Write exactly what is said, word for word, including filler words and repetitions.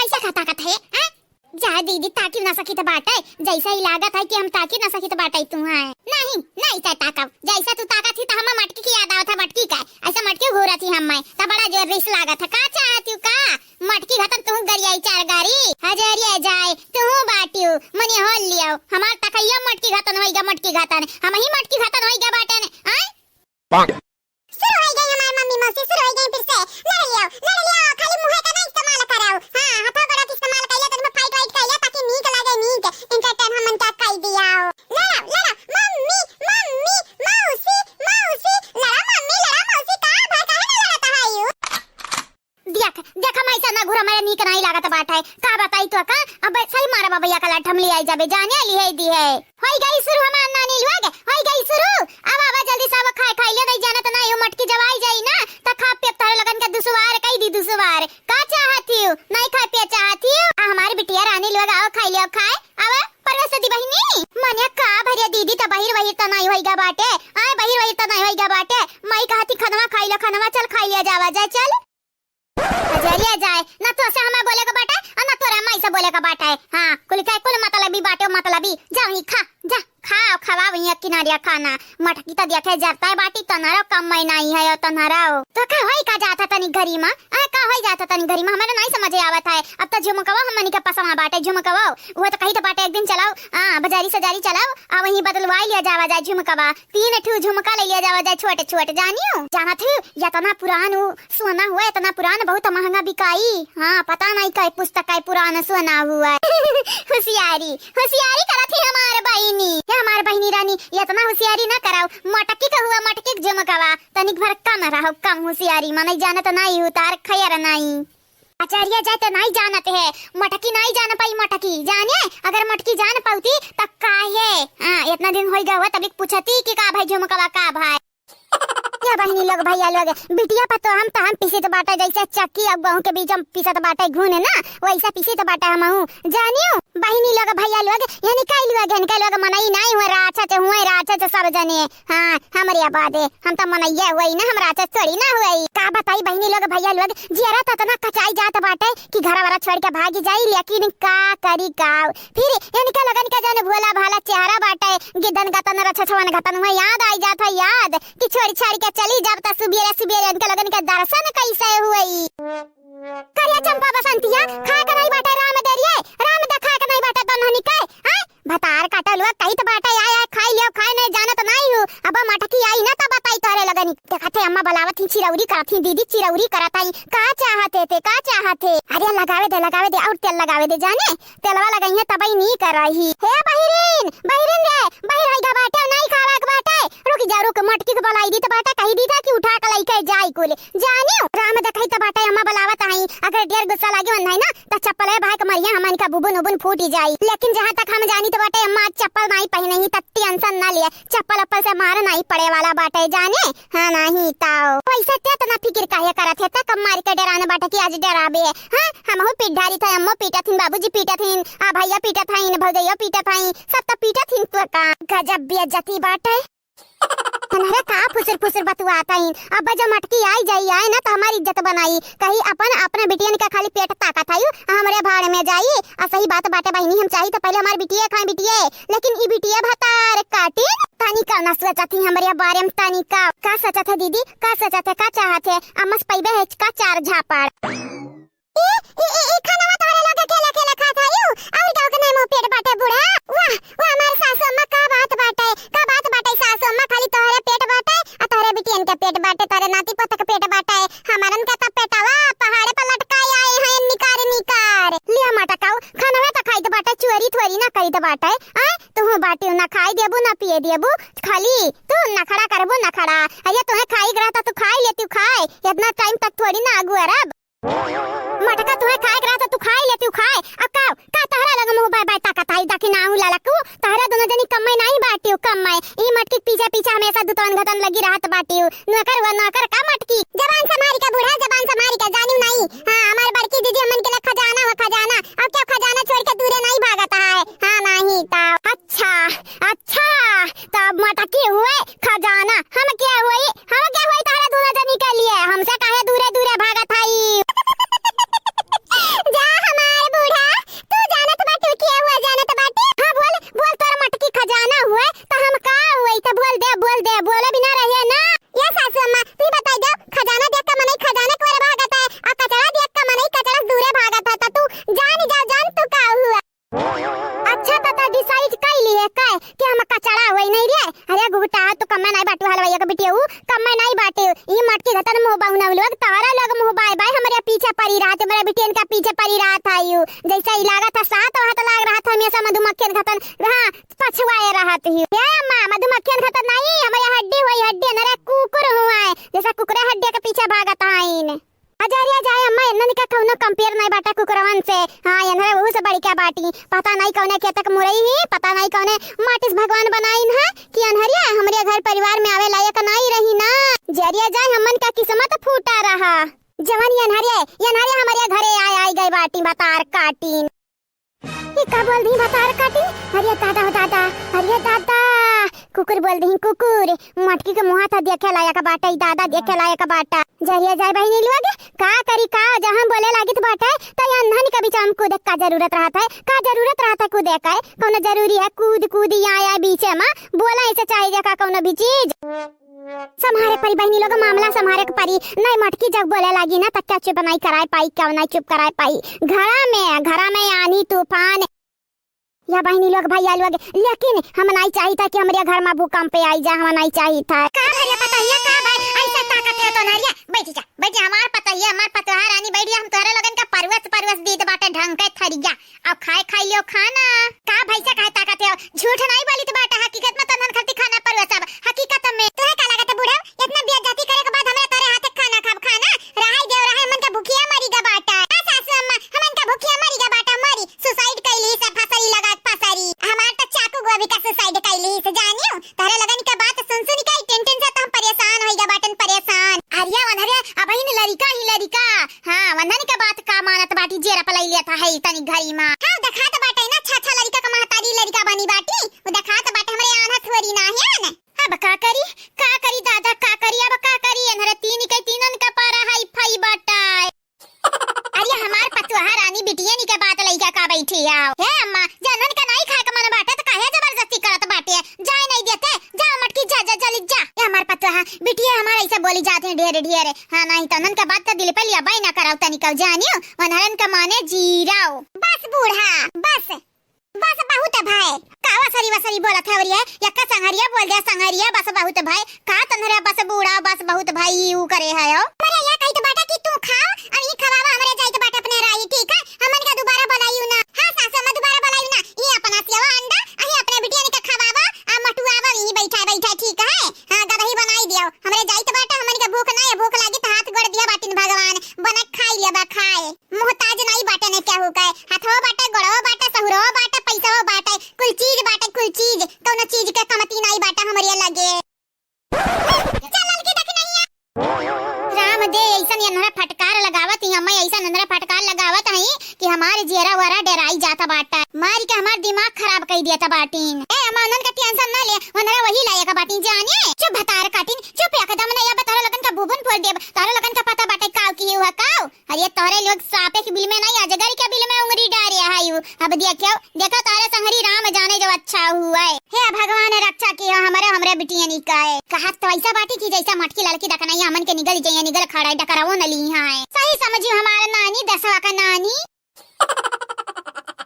ऐसा का ताकत है, हैं? जा दीदी, ताकी ना सकित बाटे, जैसा ही लागत है कि हम ताकी ना सकित बाटे तू है। नहीं, नहीं ते ताकब, जैसा तू ताकत ही तो हम मटकी की याद आवत है, मटकी का, ऐसा मटकी घूरत ही हम मैं, तो बड़ा जोर रिस लागत है। का चाहत हूँ का? मटकी घतन तू गरियाई चार गारी, हजरिया जाए, तू बाटियो, मने होल लियो, हमार तकैया मटकी घतन होइगा, मटकी घतन, हम ही मटकी घतन होइगा बाटन, आय? शुरू हो गई हमार मम्मी मौसी, शुरू हो गई फिर से। लड़ लियो, लड़ लियो, खाली मुँहे का ना इस्तेमाल कराओ। हाँ, हथा गोड़ा के इस्तेमाल कइले, तनी में fight वाइट कइले, ताकि नीक लागे, नीक। Entertain हमन का कइ दियाओ। लड़ो, लड़ो, मम्मी, मम्मी, मौसी, मौसी, लड़ो मम्मी, लड़ो मौसी, का भा, काहे ना लड़त है यू? देख, देख, हम ऐसा ना घूरा, मेरे नीक नहीं लागत बाटे। का बताई तो का? अब सही मारा बबैया का लट्ठम ले आई जाबे, जाने ली है दी है। होई गई शुरू हमार नानी लोग, होई गई शुरू। अब आवा जल्दी से, अब खाए, खाई ले, नहीं जानत ना, यो मटकी जब आई जाई ना, त खा पे तोहरे लगन के दुसवार, कई दी दुसवार। का चाहत हियो? नहीं खाए पिए चाहत हियो? आ हमारी बिटिया रानी लोग आओ, खाई ले, आओ, खाए। आवा, परवेश दी बहिनी। मने का भरिया दीदी त बहिर वहिर त नहीं होइगा बाटे। आए बहिर वहिर त नहीं होइगा बाटे। मई कहती खनवा खाई ले, खनवा चल खाई ले जावा जाए, चल। हजरिया जाए, ना तो से हमें बोले का बाटे, और ना तोरे माई से बोले का बाटे। हाँ, कुल के कुल मतलबी बाटे, मतलबी। जा वहीं खा, जा, खाओ, खवा वहीं एक किनारिया खाना। मटकी तो देखे जरता है बाटी, तनरो कम में नहीं है, और तनरो। तो का होई का जाता तनी घरी मा? आ, का होई जाता तनी घरी मा? हमारे नहीं समझ आवत है। अब तो झुमकवा हमनी के पसंद बाटे, झुमकवा। वो तो कही तो बाटे एक दिन चलाओ, आ, बाजारी सजारी चलाओ, आ वहीं बदलवाई लिया जावा जाए झुमकवा। तीन ठू झुमका ले लिया जावा जाए, छोट छोट, जानियो। जानत हू, यतना पुरान उ सोना हुआ, यतना पुरान, बहुत महंगा बिकाई। हाँ, पता नहीं कई पुस्तक कई पुरान सोना हुआ। होशियारी, होशियारी करत ही हमार बहिनी। हे हमार बहिनी रानी, यतना होशियारी ना कराओ। मटकी का हुआ, मटकी के झुमकवा, तनिक भर कम रहो, कम होशियारी, मनई जानत नहीं, उतार खैर नहीं। आचार्य जाए तो नहीं जानत है, मटकी नहीं जान पाई, मटकी जाने, अगर मटकी जान पाउती त काहे, हाँ, इतना दिन होई गवा, तब एक पूछती कि का भाई झुमकवा, का भाई। या बहिनी लोग, भैया लोग, बिटिया पर तो हम तो हम पिसत बाटे, जैसे चक्की अब गेहूं के बीच हम पिसत बाटे घूने ना, वैसा पिसत बाटे हमहू, जानियो। बहिनी लोग, भैया लोग, यानी कई लोग, यानी कई लोग मनई नहीं हुए, राक्षस हुए, राक्षस सब जने। हाँ, हमरे आबादे, हम त मनइया हुई ना, हम राक्षस थोड़ी ना हुई। का बताई बहिनी लोग, भैया लोग, जियरा त इतना कचाई जात बाटे कि घरा वाला छोड़ के भागी जाई, लेकिन का करी का? फिर इनका लगन के जौन भोला भाला चेहरा बाटे, गिदन गतन रछछवन घतन हुए याद आई जात है याद कि छोड़ छाड़ के चली जाब त सुबेरे सुबेरे इनका लगन के दर्शन कैसे हुई? करिया चंपा बसंतिया, खाए के नहीं बाटे राम दे रे, राम दे खाए के नहीं बाटे तन्हनी के, हैं? भतार काटल हुआ कहित बाटे, आय, आय, खाई लियो, खाए नहीं जानत नहीं हूँ। अब मटकी आई ना तब बताई तोहरे लगनी। देखत है अम्मा बुलावत ही, चिरौरी करत ही, दीदी चिरौरी करत ही। का चाहत है ते, का चाहत है? अरे लगावे दे, लगावे दे, और तेल लगावे दे जाने। तेलवा लगई है तबई नीक रही। हे बहिरीन, बहिरीन रे, बहिर होई गा बाटे, नहीं खावे के बाटे। रुक जा, रुक, मटकी के बुलाई दी त बाटे, कही दी था कि उठा के लइके जाई कुल। जानियो, राम देखई त बाटे, अम्मा बुलावत हई। अगर ढेर गुस्सा लागे मन है ना, त चप्पल है भाई के मरिया हमन का बुबुन उबुन फूटी जाई। लेकिन जहाँ तक हम जानी त बाटे, अम्मा आज चप्पल नहीं पहने ही, त tension ना लिए, चप्पल अप्पल से मार नहीं पड़े वाला बाटे, जाने? हाँ, नहीं ताओ। वैसे ते इतना फिकिर काहे करत है, त कब मार के डराने बाटे कि आज डराबे? हाँ, हमहू पीट ढारी था, अम्मो पीटत हिन, बाबूजी पीटत हिन, आ भैया पीटत हईन, भौजैया पीटत हईन, सब त पीटत हिन, तो का गजब बेइज्जती बाटे। तनहरे का फुसुर फुसुर बतुआत हईन? अब जो मटकी आई जाई, आए ना, त हमारी इज्जत बनाई। कही अपन, अपने बिटियन के खाली पेट ताकत हई, हमरे भाड़ में जाई। आ सही बात बाटे बहिनी, हम चाही त पहले हमार बिटिये खाए, बिटिये, लेकिन ई बिटिये भतार काटिन। तनी का ना सोचत ही हमरे बारे में, तनी का। का सोचत है दीदी, का सोचत है, का चाहत है? अम्मस पैबे है का चार झापड़? ए, ए, ए, ए, खानवा तोहरे लोग अकेले, अकेले खात हयू? और गाँव के नाम पेट बाटे बूढ़ा? वाह, वाह, हमार सासू अम्मा, का बात बाटे, का बात बाटे सासू अम्मा, खाली तोहरे पेट बाटे, आ तोहरे बिटियन के पेट बाटे, तोहरे नाती पोता के पेट बाटे, हमारन के त पेटवा पहाड़े पर लटकाए आए हैं, निकार, निकार। लिया मटकाऊ, खानवा त खाइत बाटे, चोरी थोड़ी ना करीत बाटे, आय, तुहू बाटी ना खाई देबू, ना पिए देबू, खाली तू नखड़ा करबू, नखड़ा। अरे तुहे खाई के रहता, तू खाई लेती, खाए, इतना time तक थोड़ी ना आगू अरब। मटका तुहे खाए के रहता, तू खाई लेती, खाए। अब का, का तहरा लग मुँह बाय बाय ताकत आई, दाखी नाऊ ललकू, तहरा दोनों जनी कम्मे नहीं बाटियो, कम्मे। ई मटकी के पीछे पीछे हमेशा दुतवन घतन लगी रहत बाटियो। नौकर हुआ नौकर का मटकी? जबान संभारी के बूढ़ा, जबान संभारी के, जानियो नहीं। हाँ, हमार बड़की दीदी हमन के लिए खजाना हुआ खजाना। अब क्या खजाना छोड़ के दूरे नहीं भागत है? हाँ, नहीं तो। अच्छा, अच्छा, तब मटकी हुए खजाना। हम क्या हुई, हम क्या हुई तहरा दूनो जनी के लिए? हमसे काहे दूरे दूरे भागत हई? जा हमार पीछे परी रहत, हमरे बिटियन का पीछे परी रहत है यू। जैसे ही लागत है साथ वहां तो लाग रहत है, हमेशा मधुमक्खियन खतन, हाँ, पछुआए रहत ही। ए अम्मा, मधुमक्खियन खतन नहीं, हमरे हड्डी हुई हड्डी, अनहरे कुकुर हुआ है, जैसे कुकुरे हड्डी के पीछे भागत हईन। अजरिया जाए अम्मा, इन्हन का कौनो compare नहीं बाटा कुकुरवन से। हाँ, इन्हरे वहू से बढ़ के बाटी। पता नहीं कौने खेत के मुरई ही, पता नहीं कौने माटी से भगवान बनाइन है कि अनहरिया हमरे घर परिवार में आवे लायक नहीं रही ना। जरिया जाए, हमन का किस्मत फूटा रहा। जवन ये अनहरिया, ये अनहरिया हमरे घरे आए, आए गए बाटी, बतार काटिन। ये का बोल दी बतार काटी? अरे दादा हो दादा, अरे दादा, कुकुर बोल दी कुकुर। मटकी के मुहा था देखे लायक बाटा, ई दादा देखे लायक बाटा। जरिया जाए बहिनी लोग, का करी का, जहाँ बोले लागित बाटे, त ये अनहन के बीच में कूदे का जरूरत रहत है, का जरूरत रहत है कूदे का? कौनो जरूरी है कूद कूद यहाँ आए बीच में बोला ऐसे चाहे जा का कौनो भी चीज? संभारे के परी बहिनी लोग, मामला संभारे के परी। नहीं मटकी जब बोले लागी ना, त क्या चुप नहीं कराए पाई, क्या नहीं चुप कराए पाई। घरा में, घरा में आनी तूफान। या बहिनी लोग, भैया लोग, लेकिन हम नहीं चाहित है कि हमरे घर में भूकंप आई जा, हम नहीं चाहित है। का भैया पतोहिया, का भाई ऐसा ताकत है तो नरिया? बैठ जा, बैठ जा, हमार पतोहिया, हमार पतोहा रानी, बैठ जा, हम तोहरे लोगन का परवस, परवस दीत बाटे ढंग के थरिया। अब खाए खाई लियो खाना। का भैया काहे ताकत है? झूठ नहीं बोलित बाटे, हकीकत में तन्हन खलती खाना परवस अब, हकीकत में। तोहे का लागत है बूढ़ा? इतना बेइज्जती करे के बाद हमरे तोरे हाथे खाना खाब, खाना? रहाई देव, रहाई, हमन का भूखिया मरी गा बाटा। आ सासू अम्मा, हमन का भूखिया मरी गा बाटा, मरी। Suicide कैली से फसरी लगा के फसरी। हमार त चाकू गोभी का suicide कैली से जानियो। तोहरे लोगन के बात सुन सुन के टेंशन से त हम परेशान होई गा बाटन, परेशान। अरे वनहरे, अबहिन लरिका ही लरिका। हाँ, वनहन के बात का मानत बाटी, जेरा पलाई लेत है तनी घरी मा। हाँ, देखात बाटे ना, छा छा लरिका का महतारी लरिका बनी बाटी। वो देखात बाटे हमरे आन्हा थोरी ना है न। अब का करी, का करी दादा, का करी, अब का करी? एनहरे तीन के तीनन का पारा हाई फाई बाटे। अरे हमार पतोहा रानी बिटिया नी के बात लइका का बैठी आओ। हे अम्मा, जनन के नाई खाए के मन बाटे त काहे जबरदस्ती करत बाटे? जाए नहीं देते, जा मटकी जा, जा, जल्दी जा। हे हमार पतोहा, बिटिया हमार ऐसे बोली जात है ढेर ढेर। हाँ, नहीं तो उन्हन के बात त दिल पे लिया बाई ना कराओ तनिक जानियो, वनहरन के माने जीराओ। बस बूढ़ा, बस। बस बहुत भय। का वसरी वसरी बोलत है अउरी है? यक्का संघरिया बोल दे, संघरिया बस बहुत भय। का तन्हरा बस बूढ़ा बस बहुत भय ई ऊ करे है हो? अरे या कहित बाटा कि तू खाओ, अब ई खवावा हमरे जाइत बाटा अपने राई, ठीक है? हमन का दोबारा बुलाइयो ना। हाँ सासू अम्मा दोबारा बुलाइयो ना। ई अपना सेवा अंडा, अही अपने बिटिया ने का खवावा, आ मटुआवा ई बैठा बैठा, ठीक है? हाँ गदही बनाई दियो। हमरे जाइत बाटा, हमन का भूख ना है, भूख लागी त हाथ गोड़ दिया बाटिन भगवान, बनक खाई लेबा खाए। मोहताज नाई बाटे ने केहू के। हथवो बाटे, गोड़वो बाटे, सहुरवो बाटे, पैसवो बाटे, कुल चीज बाटे, कुल चीज। कौनो चीज के कमती नाई बाटे हमरे लगे। चल ललकी देख नैया। राम दे, ऐसन एनहरा फटकार लगावत ही, हमें ऐसन एनहरा फटकार लगावत ही कि हमार जियरा वरा डेराई जात बाटे। मारी के हमार दिमाग खराब कई देत बाटिन। ए, अम्मा, उन्हन का tension ना ले, उन्हरा वही लायक बाटिन जाने। चुप भतार काटिन, चुप एकदम नहीं, अब तोहरे लोगन का भूबन फोड़ देब। तोहरे लोगन का पता बाटे काव की हुआ काव। अरे तोहरे लोग साँपे के बिल में नहीं, अजगर के बिल में उंगली डारे है यू। अब देखो, देखो तोहरे संघरी राम जाने जो अच्छा हुआ है। हे भगवान रक्षा कियो हमरे, हमरे बिटियनी का है। कहत तो ऐसा बाटी कि जैसा मटकी ललकी दकनैया हमन के निगल जइया, निगल खड़ा है, डकरावो न ली है। सही समझियो हमारे ना